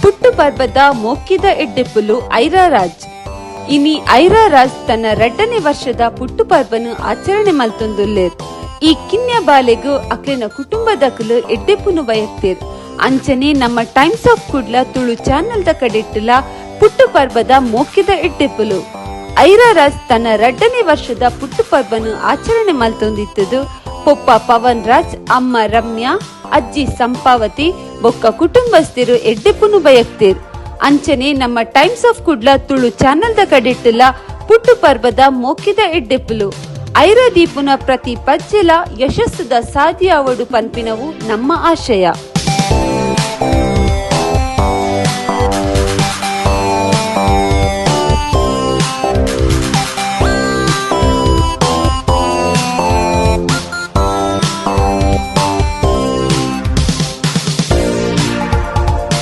ಪುಟ್ಟು ಪರ್ಬದ ಮೋಕಿದ ಎಡ್ಡೆಪ್ಪುಲು ಐರಾ ರಾಜ್. ಇನಿ ಐರಾ ರಾಜ್ ತನ್ನ ರಡ್ಡನೇ ವರ್ಷದ ಪುಟ್ಟು ಪರ್ಬನು ಆಚರಣೆ ಮಲ್ತೊಂದುಲ್ಲೆರ್. ಈ ಕಿನ್ಯ ಬಾಲೆಗ್ ಅಕ್ಲೆನ ಕುಟುಂಬದಕುಲು ಎಡ್ಡೆಪ್ಪುನು ಬಯಕ್ತೆರ್. ಅಂಚನೆ ನಮ್ಮ times of Kudla Tulu channel ದ ಕಡೆಟ್ಟುಲ ಪುಟ್ಟು ಪರ್ಬದ ಮೋಕೆದ ಎಡ್ಡೆಪ್ಪುಲು. ಐರಾ ರಾಜ್ ತನ್ನ ರಡ್ಡನೇ ವರ್ಷದ ಪುಟ್ಟು ಪರ್ಬನು ಆಚರಣೆ ಮಲ್ತೊಂದಿತ್ತುದು ಪೊಪ್ಪ ಪವನ್ ರಾಜ್, ಅಮ್ಮ ರಮ್ಯಾ, ಅಜ್ಜಿ ಸಂಪಾವತಿ ಬೊಕ್ಕ ಕುಟುಂಬಸ್ಥೆರು ಎಡ್ಡೆಪ್ಪುನು ಬಯಕ್ತೆರ್. ಅಂಚನೆ ನಮ್ಮ times of Kudla Tulu channel ದ ಕಡೆಟ್ಟುಲ ಪುಟ್ಟು ಪರ್ಬದ ಮೋಕೆದ ಎಡ್ಡೆಪ್ಪುಲು. ಐರಾ ದೀಪುನ ಪ್ರತಿ ಪಜ್ಜೆಲ ಯಶಸ್ಸುದ ಸಾದಿಯಾವೊಡು ಪನ್ಪಿನವು ನಮ್ಮ ಆಶಯ.